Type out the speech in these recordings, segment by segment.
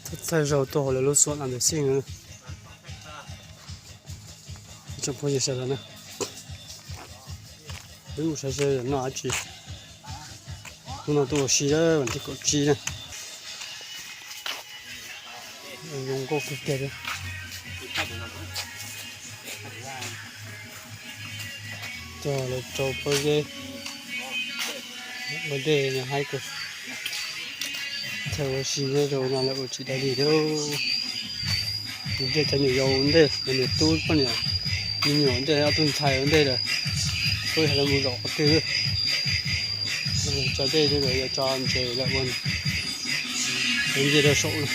Thaij zaug tuaj hauv lawv lub xua no ntawm xij no. Tsoom phooj ywg sawv daws na, peb mus saib seb noj dab tsi. Hnub no tuaj ua si, vas thib kaum tsib na. Zoo nkauj kawg kiag li. Cog lawv rau pob zeb, ua ntej no haib kawg. Thaij ua si nyob rau no lawv ua tsis tau li thiab. Mus nrhiav cov nyuam yaus ua ntej, cov niam tub poj niam, me nyuam ua ntej, ob tug ntxhais ua ntej lawm. Tuaj yog lawv mus zaum qhov twg, tso dej li lawv yuav tso ntses lawm ua, ua ntej rau saum no.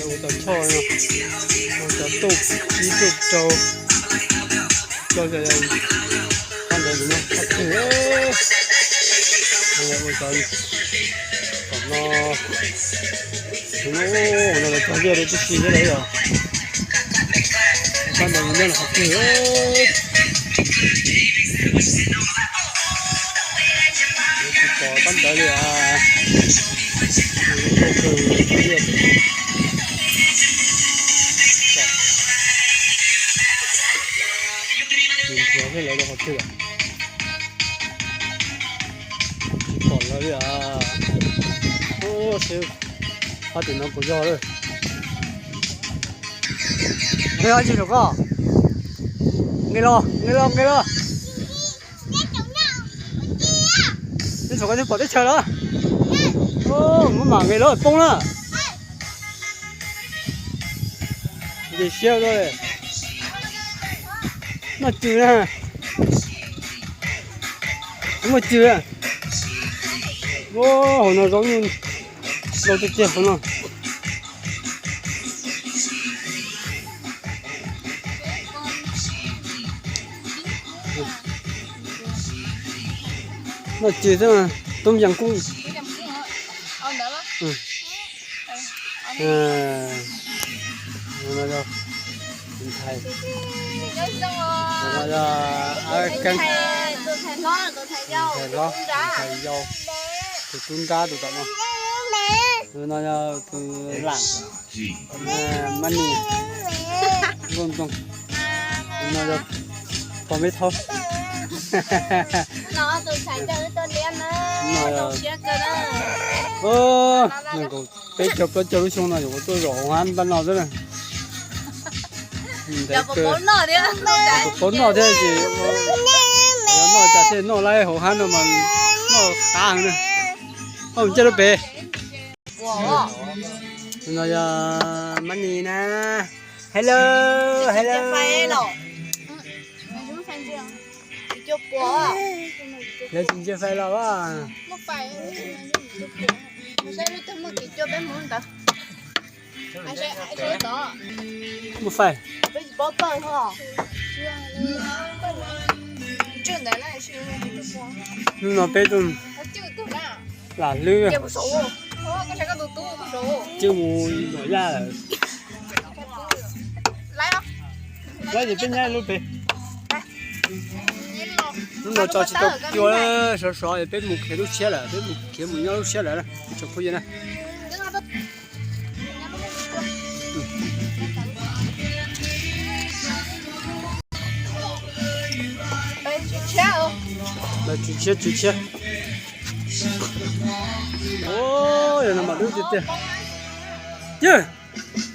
Ua tau choj no, ua cov tuj, ib tuj rau, coj pab ntawd mus noj qhov twg. Ua cov, tom no, no lawv cog liaj li tib si thiab lawm yom. Pab ntawd mus noj qhov twg. Tsis pom pab ntawd li as. Tsis pom lawv li as. Ub, seb, pab tim no puas yog lawm. Nqis los, nqis los, nqis los, nqis los. Neb thaum koj twb pom teb chaws los. Muab mam nqis los poob na. Nce siab, noj cw na. Muaj cw na. Hauv no zoo, zoo tiag tiag hauv no. Noj cw xwb mas, tub Vias Kuj. Tus tub nrab tus tom no. Tus no yog tus lam, Mab Nis, Nkauj Ntxoo. Tus no yog Pog Meb Thaub. Nees nkaum peb caug plaub caug lub xyoo no yuav tuaj zaum hauv hab npaj no xwb na. Ntawd kawg, paub noj thiab ces noj tas thiaj noj laib, hauv hab no mas noj qab heev na. Noj mus caij lub pem. No yog Mab Nis na. Hello, hello. Lawv tsis ntsia fais los as. Muaj fais. Hnub no peb tuaj lam hlwb, cwj mus yuam yaj lawm. Lawm ces peb nyob lub pem. Hnub no tso tsis tau cua, sov sov es peb mus khiav lub tshiab lawm, peb mus khiav mus nyob lub tshiab lawm, tsoom phooj ywg na. Tswv tshiab, tswv tshiab. Yog no mas dub tiag tiag. Ywg,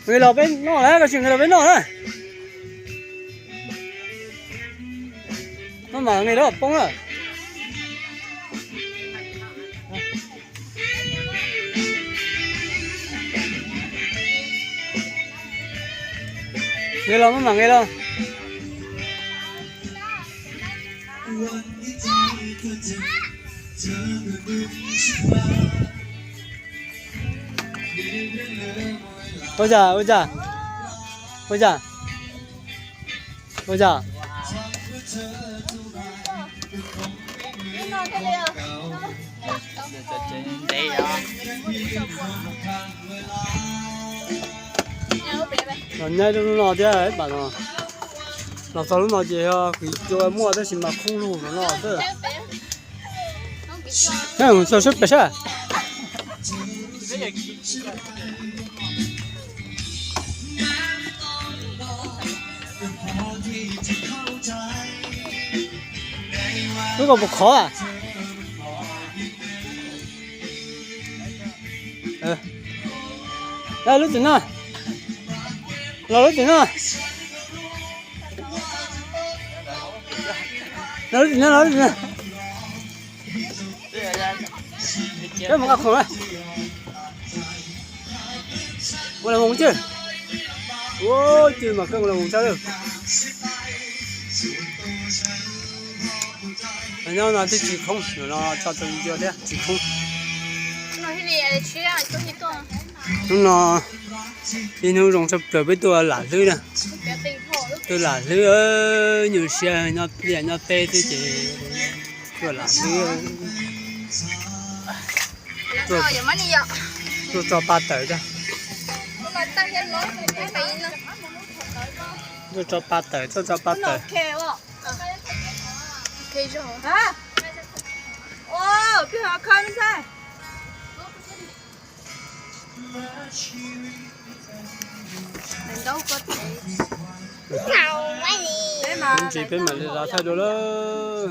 nqis los peb noj lawm, koj tsis nqis los peb noj na. Maj mam nqis los poob lawm. Nqis los, maj mam nqis los. Ua cas, ua cas, ua cas, ua cas? Los nyaib lub no thiab pam no. Los txog lub no ces yog kwv cua muaj tab sis mas khoob lug no xwb. Txog sab pem sab. Lub ko puas khov? Lub tim no, los lub tim no, los lub tim no, los lub tim no. Peb mus nqa khoom na. Ua las voos cwj. Ua cwj mas koj ua las voos tau lawm. Nyob no twb tsis khoob, no tso tau ncua thiab tsis khoob. Hnub no ib hnub zoo tshaj plaws peb tuaj lam hlwb na. Tuaj lam hlwb, nyuaj siab nyob liaj nyob teb xwb ces tuaj lam hlwb. Tuaj tso pa tawm thiab. Tuaj tso pa tawm, tuaj tso pa tawm. Ib ntsis peb mam li los thaij dua lawm.